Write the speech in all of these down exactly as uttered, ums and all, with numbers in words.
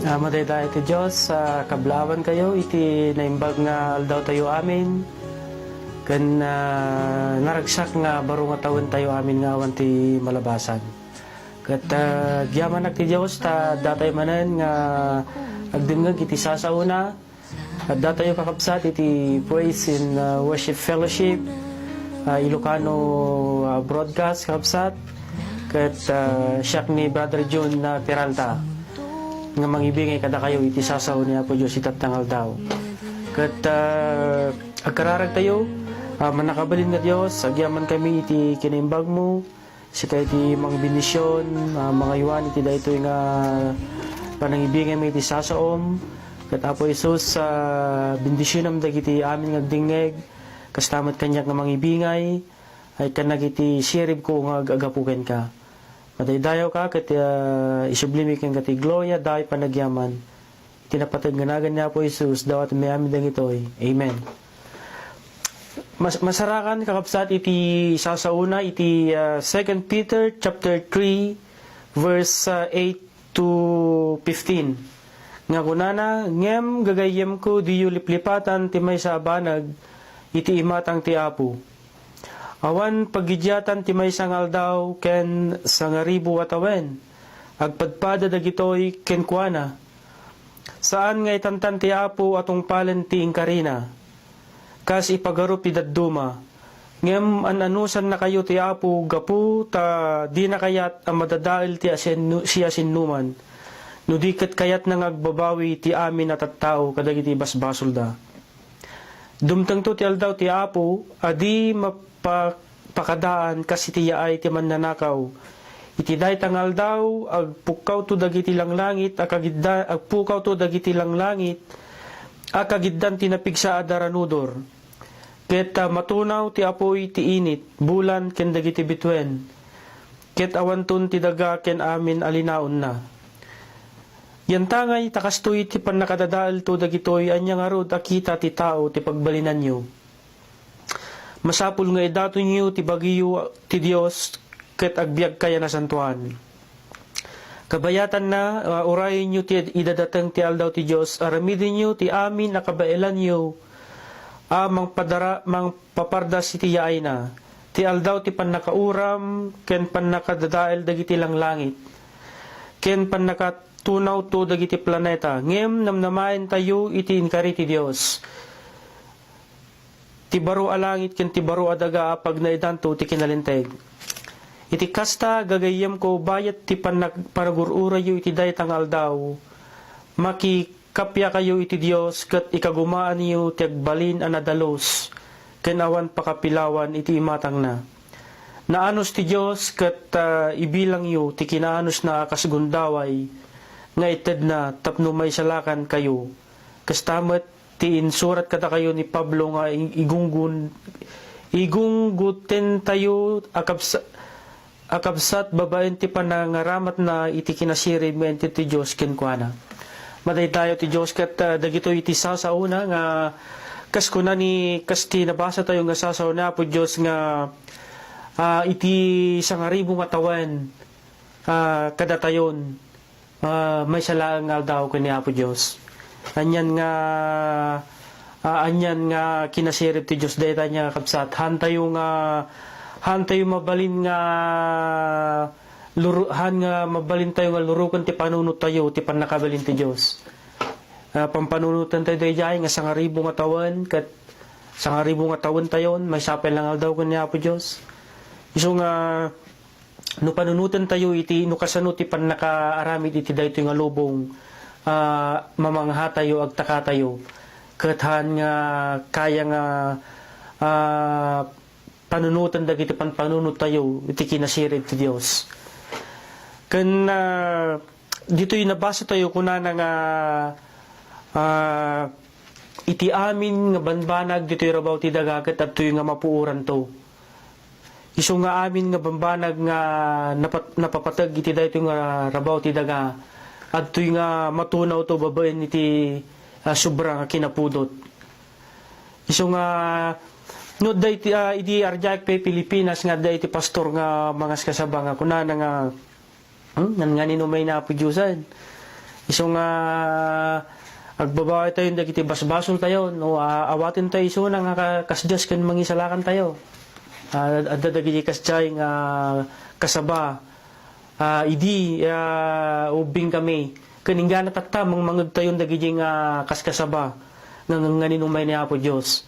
Ah, madaydayaw ti Dios, ah, kablaawankayo iti naimbag nga aldawtayo amin, ken, ah, naragsak nga baro nga tawentayo amin nga awan ti malabasan. Ket, ah, agyamanak ti Dios ta addatayo manen nga agdengngeg iti sasaona. Addatayo, kakabsat, iti Praise and, ah, Worship Fellowship, ah, Ilocano, ah, broadcast, kakabsat. Ket, ah, siak ni Brother Jun, ah, Peralta nga mangibingay kadakayo iti sasao ni Apo Dios itatta nga aldaw. Ket, ah, agkararagtayo, ah, mannakabalin nga Dios, agyamankami iti kinaimbagmo, sika iti mangbendision, ah, mangaywan iti daytoy nga panangibingaymi iti sasaom. Ket Apo Jesus, ah, bendisionam dagiti amin nga agdengngeg, kasta met kaniak nga mangibingay, ay kannak iti siribko nga agagapu kenka. Madaydayawka ket, ah, isublimi kenka ti gloria, daytoy panagyaman. Iti napateg nga nagan ni Apo Jesus, dawatmi amin dagitoy. Amen. Mas-, masarakan, kakabsat, iti sasaona iti, ah, Second Peter chapter three, verse, ah, eight to fifteen. Nga kunana, "Ngem gagayyemko, diyo liplipatan ti maysa a banag iti imatang ti Apo." Awan pagidiatan ti maysa nga aldaw ken sangaribu a tawen. Agpadpada dagitoy kenkuana. Saan nga itantan ti Apo a tungpalen ti inkarina, kas ipagarup ti dadduma. Ngem an-anusannakayo ti Apo gapu ta dina kayat a madadael ti asinnu-, siasinoman, no di ket kayatna nga agbabawi ti amin a tattao kadagiti basbasolda. Dumtengto ti aldaw ti Apo a di mapa-, pakadaan kas iti yaay ti mannanakaw. Iti dayta nga aldaw, agpukkawto dagiti langlangit a kagidda-, agpukawto dagiti langlangit a kagiddan ti napigsa a daranudor. Ket, ah, matunaw ti apuy ti init, bulan, ken dagiti bituen. Ket awanton ti daga ken amin a linaonna. Yantangay ta kastoy ti pannakadadaelto dagitoy ania ngarud a kita ti tao ti pagbalinanyo. Masapul nga idatonyo ti bagiyo ti Dios ket agbiagkayo a nasantoan. Kabayatanna, ah, urayenyo ti idadateng ti aldaw ti Dios, aramidenyo ti amin a kabaelanyo a mangpadara-, mangpapardas iti yaayna. Ti aldaw ti pannakauram ken pannakadadael dagiti langlangit, ken pannakatunawto dagiti planeta, ngem namnamaentayo iti inkari ti Dios. Ti baro a langit ken ti baro a daga a pagnaedanto ti kinalinteg. Iti kasta, gagayyemko, bayat ti panag-, panagur-urayyo iti dayta nga aldaw, makikapiakayo iti Dios ket ikagumaanyo ti agbalin a nadalus ken awan pakapilawan iti imatangna. Naanus ti Dios ket, ah, ibilangyo ti kinaanusna a kas gundaway nga itedna tapno maisalakankayo. Kasta met ti insurat kadakayo ni Pablo nga ig-, igunggun-, igunggutentayo a kabsa-, a kabsat babaen ti panangaramatna iti kinasirib nga inted ti Dios kenkuana. Madaydayaw ti Dios ket, ah, dagitoy iti sasaona nga kas kuna ni, kas ti nabasatayo nga sasao ni Apo Dios nga, ah, iti sangaribu nga tawen, ah, kadatayon. Ah, maysa laeng nga aldaw ken ni Apo Dios. Anian nga, ah, anian nga kinasirib ti Dios dayta nga kabsat. Hantayo nga, hantayo mabalin nga luru-, han nga mabalintayo nga luroken ti panunottayo ti pannakabalin ti Dios. Ah, pampanunotentayo daydiay nga sangaribu nga tawen ket sangaribu nga tawentayon, maysa pay la nga aldaw ken ni Apo Dios. Isu nga no panunotentayo iti no kasano ti pannakaaramid iti daytoy nga lubong, ah, mamanghatayo, agtakatayo, ket han nga kaya nga, ah, panunoten dagiti panpanunottayo iti kinasirib ti Dios. Ken, ah, ditoy nabasatayo, kunana nga, ah, iti amin nga banbanag ditoy rabaw ti daga ket adtoy nga mapuoranto. Isu nga amin nga bambanag nga napat-, napapateg iti daytoy nga rabaw ti daga, adtoy nga matunawto babaen iti, ah, sobra nga kinapudot. Isu nga, no, adda iti, ah, idi ardiak pay Pilipinas nga adda iti pastor nga mangaskasaba nga kunana nga, Hmm, ngan-, nganino may napudiusan? Isu nga agbabawaytayo dagiti basbasoltayo, no, a-, awatentayo isuna nga ka-, kas Dios ken mangisalakantayo. Ah, adda dagiti kasdiay nga kasaba, ah, idi, ah, ubbingkami. Ken inggana tatta, mangmangngegtayon dagiti nga kaskasaba nga ngangnganin umay ni Apo Dios.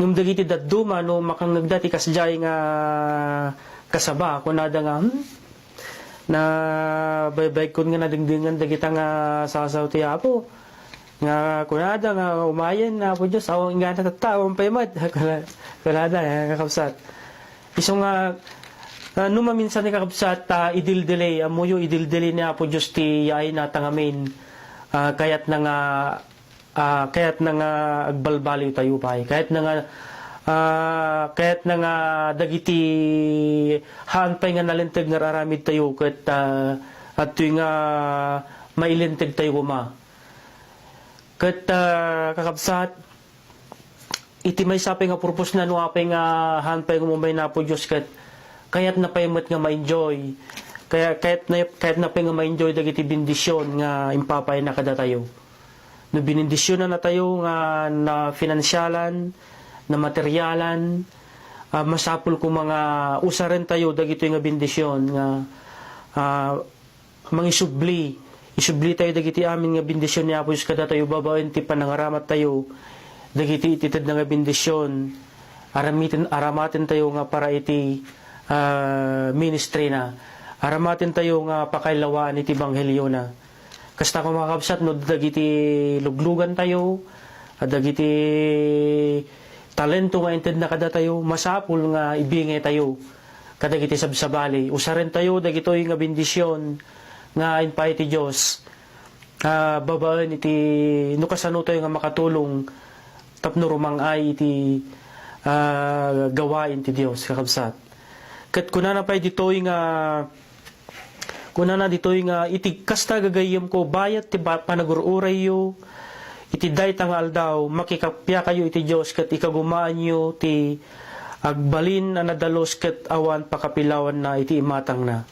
Ngem dagiti dadduma, no makangngegda ti kasdiay nga kasaba, kunada nga, "Hmm, nabaybaykon nga nadengdengen dagita nga sasaw ti Apo." Nga kunada nga, "Umayen, Apo Dios, awan inggana tatta, awan pay met." Kuna-, kunada, eh, kakabsat. Isu nga, ah, no maminsan ni kakabsat, ah, idildili, ammoyo, idildili ni Apo Dios ti yaayna ta ngamin. Ah, kayatna nga, ah, kayatna nga agbalbaliwtayo pay. Kayatna nga, ah, kayatna nga dagiti haan pay nga nalinteg nga ar-aramidtayo ket, ah, adtoy nga mailinteg tayo koma. Ket, ah, kakabsat, iti maysa pay nga purpose na no apay nga haan pay nga umay ni Apo Dios ket kayatna pay met nga ma-enjoy. Kaya, kayatna, kayatna pay nga ma-enjoy dagiti bendision nga impapayna kadatayo. No binendisionannatayo nga na finansialan, na materialan, ah, masapul koma nga usarentayo dagitoy nga bendision nga, ah, mangisubli. Isublitayo dagiti amin nga bendision ni Apo Dios kadatayo babaen ti panangaramattayo dagiti ititedna nga bendision. Aramiten-, aramatentayo nga para iti, ah, ministry na. Aramatentayo nga pakailawaan iti ebanghelio na. Kasta koma, kakabsat, no dagiti luglugantayo, dagiti talento nga intedna kadatayo, masapul nga ibingaytayo kadagiti sabsabali. Usarentayo dagitoy nga bendision nga impay ti Dios, ah, babaen iti no kasanotayo nga makatulong tapno rumang-ay iti, ah, gawain ti Dios, kakabsat. Ket kunana pay ditoy nga, kunana ditoy nga, "Iti kasta, gagayyemko, bayat ti ba-, panagur-urayyo iti dayta nga aldaw, makikappakayo iti Dios ket ikagumaanyo ti agbalin a nadalus ket awan pakapilawanna iti imatangna."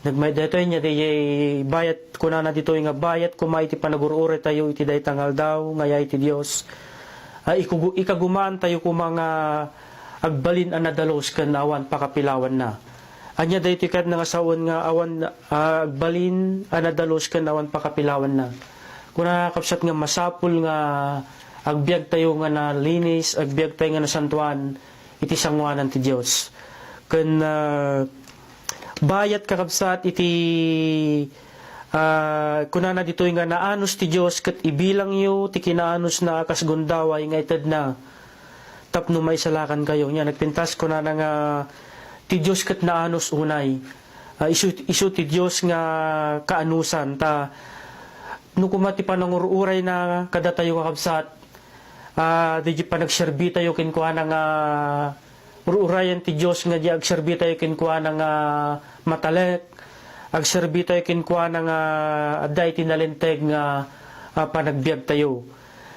Nagmay-, daytoy nia, diay bayat, kunana ditoy nga, "Bayat koma iti panagur-uraytayo iti dayta nga aldaw nga yaay ti Dios, a ikugu-, ikagumaantayo koma nga agbalin a nadalus ken awan pakapilawanna." Ania daytoy kayatna nga sawen nga awan, ah, agbalin a nadalus ken awan pakapilawanna? Kuna, kabsat, nga masapul nga agbiagtayo nga nalinis, agbiagtayo nga nasantoan iti sangoanan ti Dios. Ken, ah, bayat, kakabsat, iti, ah, kunana ditoy nga, "Naanus ti Dios ket ibilangyo ti kinaanusna a kas gundaway nga itedna tapno maisalakankayo." Nia, nagpintas, kunana nga, ti Dios ket naanus unay. Ah, isu, isu ti Dios nga kaanusan. Ta no koma ti panangur-urayna kadatayo, kakabsat, ah, dagiti panagserbitayo kenkuana nga ur-urayen ti Dios nga di agserbitayo kenkuana nga matalek, agserbitayo kenkuana nga adda iti nalinteg nga, ah, panagbiagtayo.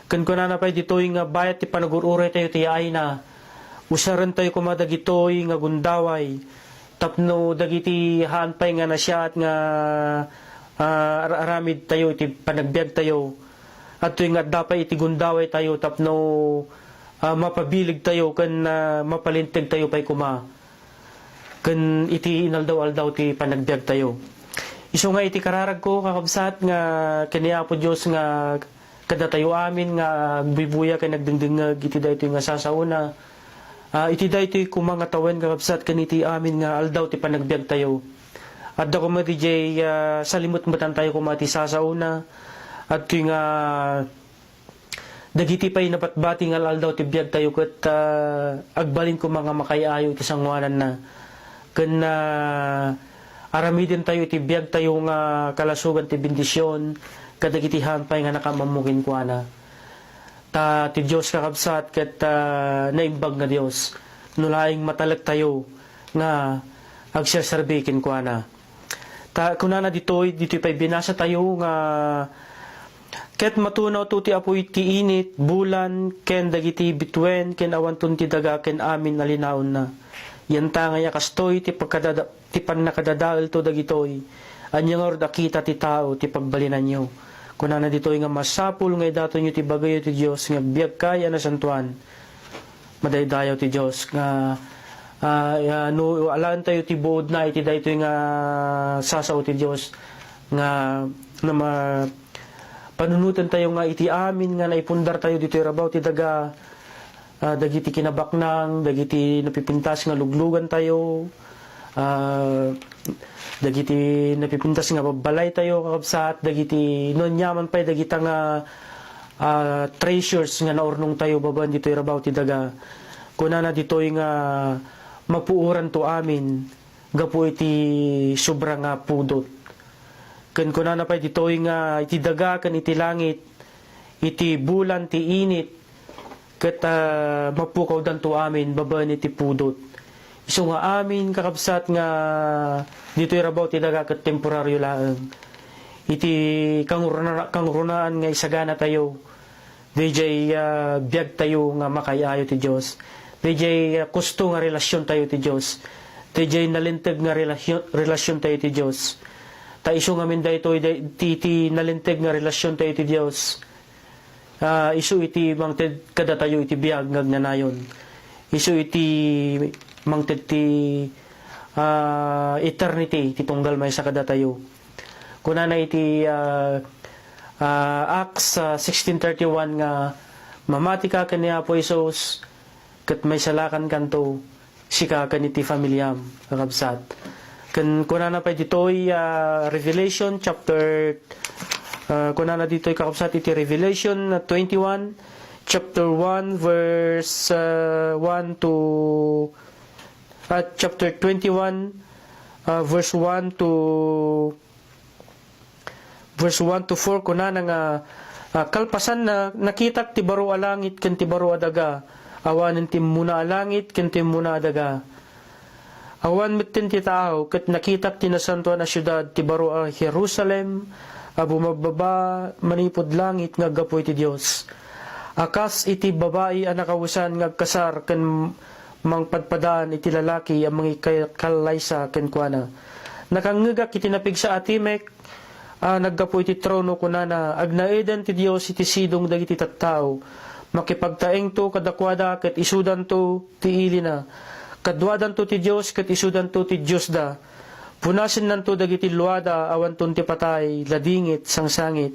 Ken kunana pay ditoy nga bayat ti panagur-uraytayo ti yaayna, usarentayo koma dagitoy nga gundaway tapno dagiti haan pay nga nasiaat nga, ah, ar-aramidtayo iti panagbiagtayo, adtoy nga adda pay iti gundawaytayo tapno, ah, mapabiligtayo ken, ah, mapalintegtayo pay koma ken iti inaldaw-aldaw ti panagbiagtayo. Isu nga iti kararagko, kakabsat, nga ken ni Apo Dios nga kadatayo amin nga agbuybuya ken agdengdengngeg iti daytoy nga sasaona, ah, iti daytoy koma nga tawen, kakabsat, ken iti amin nga aldaw ti panagbiagtayo. Adda koma diay, ah, salimetmetantayo koma ti sasaona. Adtoy nga dagiti pay nabatbati nga al-aldaw ti biagtayo ket, ah, agbalin koma nga makaay-ayo iti sangoananna. Ken, ah, aramidentayo iti biagtayo nga kalasogan ti bendision kadagiti haan pay nga nakaammo kenkuana. Ta ti Dios, kakabsat, ket, ah, naimbag nga Dios. No laeng matalektayo nga agserserbi kenkuana. Ta kunana ditoy, ditoy pay binasatayo nga, "Ket matunawto ti apuy ti init, bulan, ken dagiti bituen, ken awanton ti daga, ken amin a linaonna." Yantangay a kastoy ti pagkadada-, ti pannakadadaelto dagitoy. Ania ngarud a kita ti tao ti pagbalinanyo? Kunana ditoy nga, "Masapul nga idatonyo ti bagayyo ti Dios nga agbiagkay a nasantoan." Madaydayaw ti Dios nga, ah, ah, no alaentayo ti buodna iti daytoy nga sasao ti Dios nga, nga ma-, panunotentayo nga iti amin nga naipundartayo ditoy rabaw ti daga, ah, dagiti kinabaknang, dagiti napipintas nga luglugantayo, ah, dagiti napipintas nga babbalaytayo, kakabsat, dagiti no aniaman pay dagita nga, ah, treasures nga naurnongtayo babaen ditoy rabaw ti daga. Kunana ditoy nga mapuoranto amin gapu iti sobra nga pudot. Ken kunana pay ditoy nga iti daga ken iti langit, iti bulan ti init, ket, ah, mapukawdanto amin babaen iti pudot. Isu nga amin, kakabsat, nga ditoy rabaw ti daga ket temporario laeng. Iti kanguruna-, kangurunaan nga isaganatayo, daydiay, ah, biagtayo nga makaay-ayo ti Dios. Daydiay, ah, kusto nga relasiontayo ti Dios. Daydiay nalinteg nga relasyon-, relasiontayo ti Dios. Ta isu ngamin daytoy, day-, ti, ti nalinteg nga relasiontayo ti Dios. Ah, isu iti mangted kadatayo iti biag nga agnanayon. Isu iti mangted ti, ah, eternity ti tunggal maysa kadatayo. Kunana iti, ah, ah, Acts, ah, sixteen thirty-one nga, "Mamatika ken ni Apo Jesus, ket maisalakankanto, sika ken iti familiam," kakabsat. Ken kunana pay ditoy, ah, Revelation chapter, ah, kunana ditoy, kakabsat, iti Revelation twenty-one, chapter one, verse, ah, one to, ah, chapter twenty-one, ah, verse one to Verse one to four, kunana nga, ah, "Kalpasanna, nakitak ti baro a langit ken ti baro a daga, awanen ti immuna a langit ken ti immuna a daga. Awan metten ti taaw, ket nakitak ti nasantoan a siudad, ti baro a Jerusalem, a bumabbaba manipud langit nga aggapu iti Dios. A kas iti babai a nakawesan nga agkasar ken mangpadpadaan iti lalaki a mangikallaysa kenkuana. Nakangngegak iti napigsa a timek, a naggapu iti trono, kunana, 'Agnaeden ti Dios iti sidong dagiti tattao. Makipagtaengto kadakuada ket isudanto ti ilina. Kaduadanto ti Dios ket isudanto ti Diosda. Punasennanto dagiti luada, awanton ti patay, ladingit, sangsangit,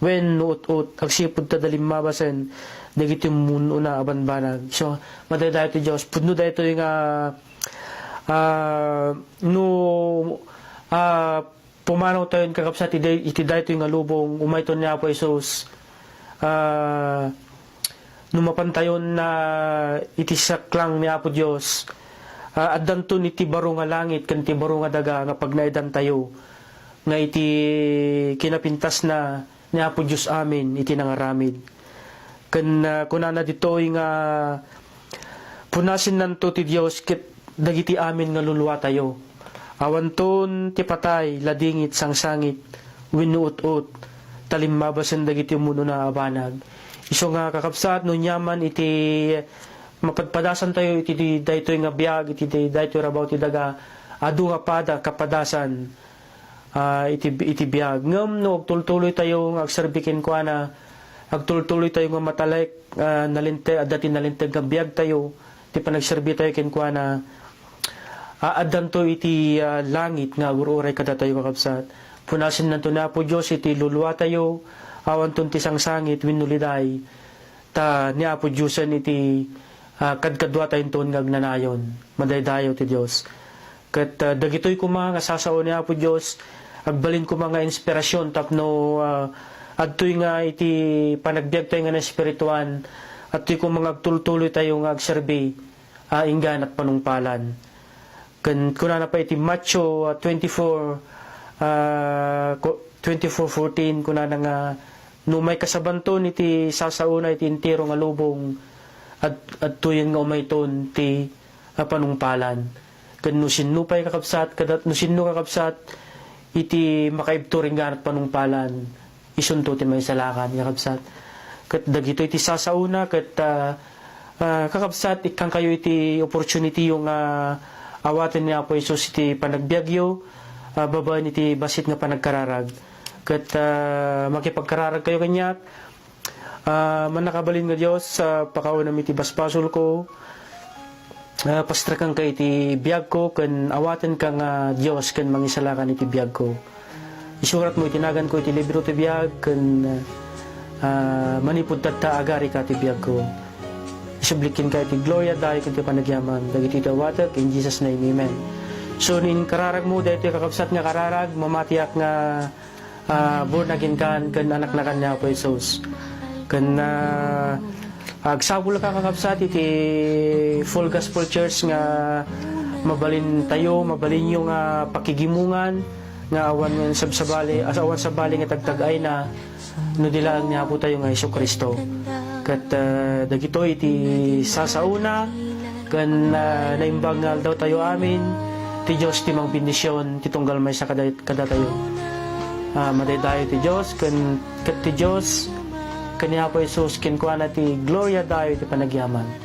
wenno ut-ot, agsipud ta dalimmabasen dagiti ummun-una a banbanag.'" So, madaydayaw ti Dios. Pudno daytoy nga, ah, no, ah, pumanawtayon, kakabsat, iti, iti daytoy nga lubong, umayton ni Apo Jesus. Ah, no mapantayon na iti saklang ni Apo Dios, ah, addanton iti baro nga langit ken ti baro nga daga nga pagnaedantayo nga iti kinapintasna ni Apo Dios amin iti nangaramid. Ken, ah, kunana ditoy nga punasennanto ti Dios ket dagiti amin nga luluatayo. Awanton ti patay, ladingit, sangsangit, wenno ut-ot, ta limmabasen dagiti ummun-una a banag. Isu nga, kakabsat, no aniaman iti mapadpadasantayo iti di-, daytoy nga biag, iti di-, daytoy rabaw ti daga, adu nga pada-, kapadasan, ah, iti, iti biag. Ngem no agtultuloytayo nga agserbi kenkuana, agtultuloytayo nga matalek, ah, nalinte-, adda ti nalinteg nga biagtayo, ti panagserbitayo kenkuana, ah, addanto iti, ah, langit nga agur-uray kadatayo, kakabsat. Punasennanto ni Apo Dios iti luluatayo, awanton ti sangsangit wenno liday, ta ni Apo Diosen iti, ah, kadkaduatayonton nga agnanayon. Madaydayaw ti Dios. Ket, ah, dagitoy koma nga sasao ni Apo Dios, agbalin koma nga inspirasyon tapno, ah, adtoy nga iti panagbiagtayo nga naespirituan, adtoy koma nga agtultuloytayo nga agserbi, ah, inggana ti panungpalan. Ken kunana pay iti Mateo, ah, twenty-four, ah, ko-, twenty-four fourteen, kunana nga, "No maikasabanton iti sasaona iti entero nga lubong, ad-, adtoyen nga umayton ti, ah, panungpalan." Ken no sinno pay, kakabsat, kadat-, no sinno, kakabsat, iti makaibtur inggana ti panungpalan, isunto ti maisalakan, kakabsat. Ket dagitoy ti sasaona, ket, ah, ah, kakabsat, ikkankayo iti opportunity-yo nga awaten ni Apo Jesus iti panagbiagyo, ah, babaen iti bassit nga panagkararag. ket, ah, makipagkararagkayo kaniak. Ah, mannakabalin nga Dios, ah, pakaunam iti basbasolko. Ah, pastrekanka iti biagko ken awatenka nga Dios ken mangisalakan iti biagko. Isuratmo iti naganko iti libro ti biag ken, ah, manipud tatta, agarika ti biagko. Isublik kenka iti gloria, dayo ken ti panagyaman dagiti dawatek, in Jesus' name, amen. So, no inkararagmo daytoy, kakabsat, nga kararag, mamatiak nga ah, born again kan ken anaknakan ni Apo Jesus. Ken, ah, agsapulka, kakabsat, iti Full Gospel Church nga mabalintayo, mabalinyo nga pakigimongan, nga awan sabsabali, as awan sabali nga tagtag-ayna, no di laeng ni Apo tayo nga Jesu-Cristo. Ket, ah, dagitoy iti sasaona ken, ah, naimbag nga aldaw tayo amin, ti Dios ti mangbendision ti tunggal maysa kada-, kadatayo. Ah, madaydayo ti Dios ken, ket ti Dios ken ni Apo Jesus kenkuana ti gloria, dayo ti panagyaman.